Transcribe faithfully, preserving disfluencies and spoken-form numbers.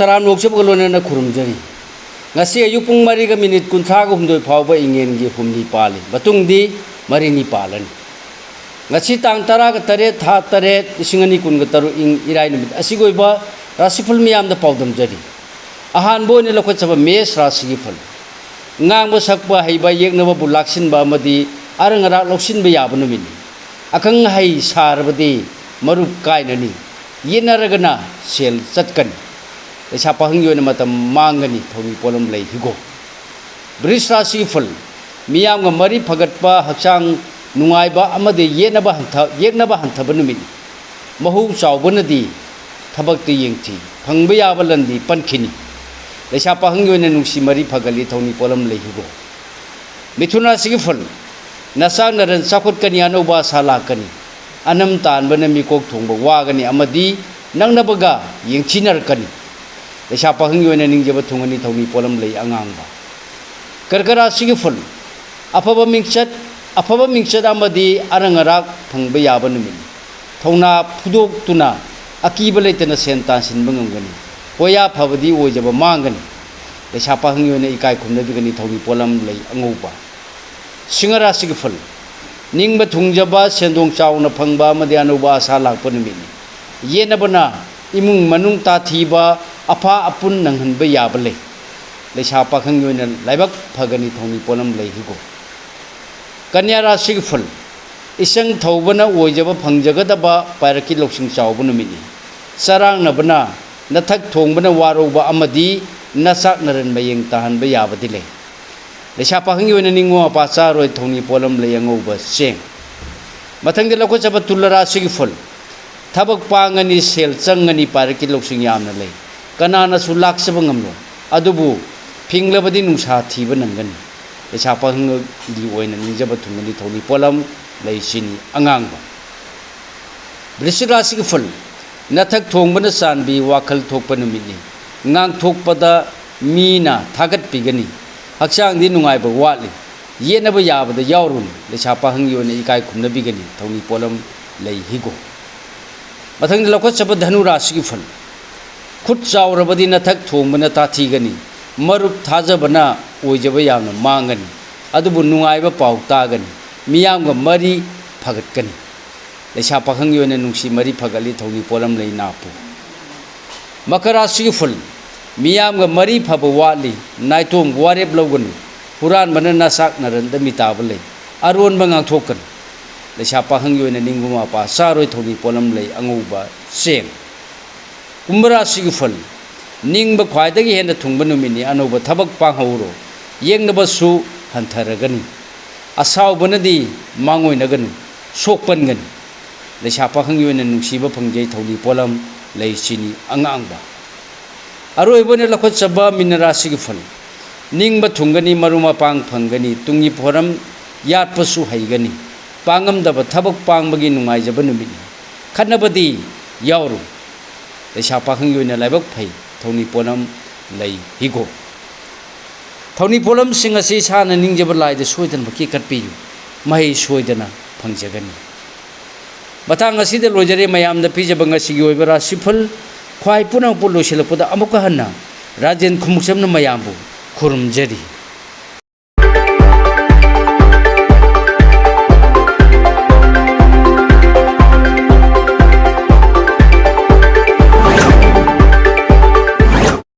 ꯇꯔꯥꯝꯅ ꯑꯣꯛꯆꯕꯒ ꯂꯣꯏꯅꯅ ꯈꯨꯔꯨꯝꯖꯔꯤ꯫ ꯉꯁꯤ ꯑꯌꯨꯛ ꯄꯨꯡ ꯃꯔꯤꯒ ꯃꯤꯅꯤꯠ ꯀꯨꯟꯊ꯭ꯔꯥꯒ ꯍꯨꯝꯗꯣꯏ ꯐꯥꯎꯕ ꯏꯉꯦꯟꯒꯤ ꯍꯨꯝꯅꯤ ꯄꯥꯜꯂꯤ꯫ ꯃꯇꯨꯡꯗꯤ ꯃꯔꯤꯅꯤ ꯄꯥꯜꯂꯅꯤ꯫ ꯉꯁꯤ ꯇꯥꯡ ꯇꯔꯥꯒ ꯇꯔꯦꯠ, ꯊꯥ ꯇꯔꯦꯠ, ꯂꯤꯁꯤꯡ ꯑꯅꯤ ꯀꯨꯟꯒ ꯇꯔꯨꯛ, ꯏꯪ ꯏꯔꯥꯏ ꯅꯨꯃꯤꯠ ꯑꯁꯤꯒꯤ ꯑꯣꯏꯕ ꯔꯥꯁꯤꯐꯜ ꯃꯤꯌꯥꯝꯗ ꯄꯥꯎꯗꯝꯖꯔꯤ꯫ ꯑꯍꯥꯟꯕ ꯑꯣꯏꯅ ꯂꯧꯈꯠꯆꯕ ꯃꯦꯁ ꯔꯥꯁꯤꯒꯤ ꯐꯜ꯫ ꯉꯥꯡꯕ ꯁꯛꯄ ꯍꯩꯕ, ꯌꯦꯛꯅꯕꯕꯨ ꯂꯥꯛꯁꯤꯟꯕ ꯑꯃꯗꯤ ꯑꯔꯪ ꯑꯔꯥꯛ ꯂꯧꯁꯤꯟꯕ ꯌꯥꯕ ꯅꯨꯃꯤꯠꯅꯤ꯫ ꯑꯈꯪ ꯑꯍꯩ ꯁꯥꯔꯕꯗꯤ ꯃꯔꯨꯞ ꯀꯥꯏꯅꯅꯤ, ꯌꯦꯠꯅꯔꯒꯅ ꯁꯦꯜ ꯆꯠꯀꯅꯤ꯫ ꯂꯩꯁꯥ ꯄꯥꯈꯪꯒꯤ ꯑꯣꯏꯅ ꯃꯇꯝ ꯃꯥꯡꯒꯅꯤ, ꯊꯧꯔꯤ ꯄꯣꯠꯂꯝ ꯂꯩ ꯍꯤꯒꯣꯛ꯫ ꯕ꯭ꯔꯤꯖ ꯔꯥꯁꯤꯒꯤ ꯐꯜ꯫ ꯃꯤꯌꯥꯝꯒ ꯃꯔꯤ ꯐꯒꯠꯄ, ꯍꯛꯆꯥꯡ ꯅꯨꯡꯉꯥꯏꯕ ꯑꯃꯗꯤ ꯌꯦꯠꯅꯕ ꯍꯟꯊ-, ꯌꯦꯛꯅꯕ ꯍꯟꯊꯕ ꯅꯨꯃꯤꯠꯅꯤ꯫ ꯃꯍꯧ ꯆꯥꯎꯕꯅꯗꯤ ꯊꯕꯛꯇ ꯌꯦꯡꯊꯤ, ꯐꯪꯕ ꯌꯥꯕ ꯂꯟꯗꯤ ꯄꯟꯈꯤꯅꯤ꯫ ꯂꯩꯁꯥ ꯄꯥꯈꯪꯒꯤ ꯑꯣꯏꯅ ꯅꯨꯡꯁꯤ ꯃꯔꯤ ꯐꯒꯠꯂꯤ, ꯊꯧꯅꯤ ꯄꯣꯠꯂꯝ ꯂꯩ ꯍꯤꯒꯣꯛ꯫ ꯃꯤꯊꯨꯟ ꯔꯥꯁꯤꯒꯤ ꯐꯜ꯫ ꯅꯆꯥꯛ ꯅꯔꯟ ꯆꯥꯎꯈꯠꯀꯅꯤ, ꯑꯅꯧꯕ ꯑꯁꯥ ꯂꯥꯛꯀꯅꯤ꯫ ꯑꯅꯝ ꯇꯥꯟꯕꯅ ꯃꯤꯀꯣꯛ ꯊꯣꯡꯕ ꯋꯥꯒꯅꯤ ꯑꯃꯗꯤ ꯅꯛꯅꯕꯒ ꯌꯦꯡꯊꯤꯅꯔꯛꯀꯅꯤ꯫ ꯂꯩꯁꯥ ꯄꯥꯈꯪꯒꯤ ꯑꯣꯏꯅ ꯅꯤꯡꯖꯕ ꯊꯨꯡꯒꯅꯤ, ꯊꯧꯅꯤ ꯄꯣꯠꯂꯝ ꯂꯩ ꯑꯉꯥꯡꯕ꯫ ꯀꯔꯀ ꯔꯥꯁꯤꯒꯤ ꯐꯜ꯫ ꯑꯐꯕ ꯃꯤꯡꯆꯠ, ꯑꯐꯕ ꯃꯤꯡꯆꯠ ꯑꯃꯗꯤ ꯑꯔꯪ ꯑꯔꯥꯛ ꯐꯪꯕ ꯌꯥꯕ ꯅꯨꯃꯤꯠꯅꯤ꯫ ꯊꯧꯅꯥ ꯐꯨꯗꯣꯛꯇꯨꯅ ꯑꯀꯤꯕ ꯂꯩꯇꯅ ꯁꯦꯟ ꯇꯥꯟꯁꯤꯟꯕ ꯉꯝꯒꯅꯤ꯫ ꯍꯣꯌꯥ ꯐꯕꯗꯤ ꯑꯣꯏꯖꯕ ꯃꯥꯡꯒꯅꯤ꯫ ꯂꯩꯁꯥ ꯄꯥꯈꯪꯒꯤ ꯑꯣꯏꯅ ꯏꯀꯥꯏ ꯈꯨꯝꯅꯕꯤꯒꯅꯤ, ꯊꯧꯅꯤ ꯄꯣꯠꯂꯝ ꯂꯩ ꯑꯉꯧꯕ꯫ ꯁꯤꯡꯍ ꯔꯥꯁꯤꯒꯤ ꯐꯜ꯫ ꯅꯤꯡꯕ ꯊꯨꯡꯖꯕ, ꯁꯦꯟꯗꯣꯡ ꯆꯥꯎꯅ ꯐꯪꯕ ꯑꯃꯗꯤ ꯑꯅꯧꯕ ꯑꯁꯥ ꯂꯥꯛꯄ ꯅꯨꯃꯤꯠꯅꯤ꯫ ꯌꯦꯠꯅꯕꯅ ꯏꯃꯨꯡ ꯃꯅꯨꯡ ꯇꯥꯊꯤꯕ, ꯑꯐꯥ ꯑꯄꯨꯟ ꯅꯪꯍꯟꯕ ꯌꯥꯕ ꯂꯩ꯫ ꯂꯩꯁꯥ ꯄꯥꯈꯪꯒꯤ ꯑꯣꯏꯅ ꯂꯥꯏꯕꯛ ꯐꯒꯅꯤ, ꯊꯧꯅꯤ ꯄꯣꯠꯂꯝ ꯂꯩ ꯍꯤꯒꯣꯛ꯫ ꯀꯟꯌꯥ ꯔꯥꯁꯤꯒꯤ ꯐꯜ꯫ ꯏꯆꯪ ꯊꯧꯕꯅ ꯑꯣꯏꯖꯕ ꯐꯪꯖꯒꯗꯕ ꯄꯥꯏꯔꯛꯀꯤ ꯂꯧꯁꯤꯡ ꯆꯥꯎꯕ ꯅꯨꯃꯤꯠꯅꯤ꯫ ꯆꯔꯥꯡꯅꯕꯅ ꯅꯊꯛ ꯊꯣꯡꯕꯅ ꯋꯥꯔꯧꯕ ꯑꯃꯗꯤ ꯅꯆꯥꯛ ꯅꯔꯟ ꯃꯌꯦꯡ ꯇꯥꯍꯟꯕ ꯌꯥꯕꯗꯤ ꯂꯩ꯫ ꯂꯩꯁꯥ ꯄꯥꯈꯪꯒꯤ ꯑꯣꯏꯅ ꯅꯤꯡꯕ ꯃꯄꯥ ꯆꯥꯔꯣꯏ, ꯊꯧꯅꯤ ꯄꯣꯠꯂꯝ ꯂꯩ ꯑꯉꯧꯕ ꯆꯦꯡ꯫ ꯃꯊꯪꯗ ꯂꯧꯈꯠꯆꯕ ꯇꯨꯂ ꯔꯥꯁꯤꯒꯤ ꯐꯜ꯫ ꯊꯕꯛ ꯄꯥꯡꯒꯅꯤ, ꯁꯦꯜ ꯆꯪꯒꯅꯤ, ꯄꯥꯏꯔꯛꯀꯤ ꯂꯧꯁꯤꯡ ꯌꯥꯝꯅ ꯂꯩ꯫ ꯀꯅꯥꯅꯁꯨ ꯂꯥꯛꯆꯕ ꯉꯝꯂꯣꯏ꯫ ꯑꯗꯨꯕꯨ ꯐꯤꯡꯂꯕꯗꯤ ꯅꯨꯡꯁꯥ ꯊꯤꯕ ꯅꯪꯒꯅꯤ꯫ ꯂꯩꯁꯥ ꯄꯥꯈꯪꯒꯤ ꯑꯣꯏꯅ ꯅꯤꯡꯖꯕ ꯊꯨꯡꯒꯅꯤ, ꯊꯧꯅꯤ ꯄꯣꯠꯂꯝ ꯂꯩ ꯆꯤꯅꯤ ꯑꯉꯥꯡꯕ꯫ ꯕ꯭ꯔꯤꯁꯤꯛ ꯔꯥꯁꯤꯒꯤ ꯐꯜ꯫ ꯅꯊꯛ ꯊꯣꯡꯕꯅ ꯆꯥꯟꯕꯤ, ꯋꯥꯈꯜ ꯊꯣꯛꯄ ꯅꯨꯃꯤꯠꯅꯤ꯫ ꯉꯥꯡꯊꯣꯛꯄꯗ ꯃꯤꯅ ꯊꯥꯒꯠꯄꯤꯒꯅꯤ꯫ ꯍꯛꯆꯥꯡꯗꯤ ꯅꯨꯡꯉꯥꯏꯕ ꯋꯥꯠꯂꯤ꯫ ꯌꯦꯠꯅꯕ ꯌꯥꯕꯗ ꯌꯥꯎꯔꯨꯅꯨ꯫ ꯂꯩꯁꯥ ꯄꯥꯈꯪꯒꯤ ꯑꯣꯏꯅ ꯏꯀꯥꯏ ꯈꯨꯝꯅꯕꯤꯒꯅꯤ꯫ ꯊꯧꯅꯤ ꯄꯣꯠꯂꯝ ꯂꯩ ꯍꯤꯒꯣꯛ꯫ ꯃꯊꯪꯗ ꯂꯧꯈꯠꯆꯕ ꯙꯅꯨ ꯔꯥꯁꯤꯒꯤ ꯐꯜ꯫ ꯈꯨꯠ ꯆꯥꯎꯔꯕꯗꯤ ꯅꯊꯛ ꯊꯣꯡꯕꯅ ꯇꯥꯊꯤꯒꯅꯤ, ꯃꯔꯨꯞ ꯊꯥꯖꯕꯅ ꯑꯣꯏꯖꯕ ꯌꯥꯝꯅ ꯃꯥꯡꯒꯅꯤ, ꯑꯗꯨꯕꯨ ꯅꯨꯡꯉꯥꯏꯕ ꯄꯥꯎ ꯇꯥꯒꯅꯤ, ꯃꯤꯌꯥꯝꯒ ꯃꯔꯤ ꯐꯒꯠꯀꯅꯤ꯫ ꯂꯩꯁꯥ ꯄꯥꯈꯪꯒꯤ ꯑꯣꯏꯅ ꯅꯨꯡꯁꯤ ꯃꯔꯤ ꯐꯒꯠꯂꯤ, ꯊꯧꯅꯤ ꯄꯣꯠꯂꯝ ꯂꯩ ꯅꯥꯄꯨ꯫ ꯃꯀꯔ ꯔꯥꯁꯤꯒꯤ ꯐꯜ, ꯃꯤꯌꯥꯝꯒ ꯃꯔꯤ ꯐꯕ ꯋꯥꯠꯂꯤ, ꯅꯥꯏꯇꯣꯝ ꯋꯥꯔꯦꯞ ꯂꯧꯒꯅꯨ, ꯍꯨꯔꯥꯟꯕꯅ ꯅꯆꯥꯛ ꯅꯔꯟꯗ ꯃꯤꯇꯥꯕ ꯂꯩ, ꯑꯔꯣꯟꯕ ꯉꯥꯡꯊꯣꯛꯀꯅꯨ꯫ ꯂꯩꯁꯥ ꯄꯥꯈꯪꯒꯤ ꯑꯣꯏꯅ ꯅꯤꯡꯕ ꯃꯄꯥ ꯆꯥꯔꯣꯏ, ꯊꯧꯅꯤ ꯄꯣꯠꯂꯝ ꯂꯩ ꯑꯉꯧꯕ ꯆꯦꯡ꯫ ꯀꯨꯝꯚ ꯔꯥꯁꯤꯒꯤ ꯐꯜ, ꯅꯤꯡꯕ ꯈ꯭ꯋꯥꯏꯗꯒꯤ ꯍꯦꯟꯅ ꯊꯨꯡꯕ ꯅꯨꯃꯤꯠꯅꯤ, ꯑꯅꯧꯕ ꯊꯕꯛ ꯄꯥꯡꯍꯧꯔꯣ, ꯌꯦꯡꯅꯕꯁꯨ ꯍꯟꯊꯔꯒꯅꯤ꯫ ꯑꯁꯥꯎꯕꯅꯗꯤ ꯃꯥꯡꯑꯣꯏꯅꯒꯅꯨ, ꯁꯣꯛꯄꯟꯒꯅꯤ꯫ ꯂꯩꯁꯥ ꯄꯥꯈꯪꯒꯤ ꯑꯣꯏꯅ ꯅꯨꯡꯁꯤꯕ ꯐꯪꯖꯩ, ꯊꯧꯅꯤ ꯄꯣꯠꯂꯝ ꯂꯩ ꯆꯤꯅꯤ ꯑꯉꯥꯡꯕ꯫ ꯑꯔꯣꯏꯕ ꯑꯣꯏꯅ ꯂꯧꯈꯠꯆꯕ ꯃꯤꯅ ꯔꯥꯁꯤꯒꯤ ꯐꯜ, ꯅꯤꯡꯕ ꯊꯨꯡꯒꯅꯤ, ꯃꯔꯨ ꯃꯄꯥꯡ ꯐꯪꯒꯅꯤ, ꯇꯨꯡꯒꯤ ꯐꯣꯔꯝ ꯌꯥꯠꯄꯁꯨ ꯍꯩꯒꯅꯤ, ꯄꯥꯡꯉꯝꯗꯕ ꯊꯕꯛ ꯄꯥꯡꯕꯒꯤ ꯅꯨꯡꯉꯥꯏꯖꯕ ꯅꯨꯃꯤꯠꯅꯤ꯫ ꯈꯠꯅꯕꯗꯤ ꯌꯥꯎꯔꯨ꯫ ꯂꯩꯁꯥ ꯄꯥꯈꯪꯒꯤ ꯑꯣꯏꯅ ꯂꯥꯏꯕꯛ ꯐꯩ, ꯊꯧꯅꯤ ꯄꯣꯠꯂꯝ ꯂꯩ ꯍꯤꯒꯣꯛ꯫ ꯊꯧꯅꯤ ꯄꯣꯠꯂꯝꯁꯤꯡ ꯑꯁꯤ ꯏꯁꯥꯅ ꯅꯤꯡꯖꯕ ꯂꯥꯏꯗ ꯁꯣꯏꯗꯅꯃꯛꯀꯤ ꯀꯠꯄꯤꯌꯨ, ꯃꯍꯩ ꯁꯣꯏꯗꯅ ꯐꯪꯖꯒꯅꯤ꯫ ꯃꯇꯥꯡ ꯑꯁꯤꯗ ꯂꯣꯏꯖꯔꯦ ꯃꯌꯥꯝꯗ ꯄꯤꯖꯕ ꯉꯁꯤꯒꯤ ꯑꯣꯏꯕ ꯔꯥꯁꯤꯐꯜ꯫ ꯈ꯭ꯋꯥꯏ ꯄꯨꯝꯅꯃꯛꯄꯨ ꯂꯣꯏꯁꯤꯜꯂꯛꯄꯗ ꯑꯃꯨꯛꯀ ꯍꯟꯅ ꯔꯥꯖꯦꯟ ꯈꯨꯃꯨꯛꯆꯝꯅ ꯃꯌꯥꯝꯕꯨ ꯈꯨꯔꯨꯝꯖꯔꯤ꯫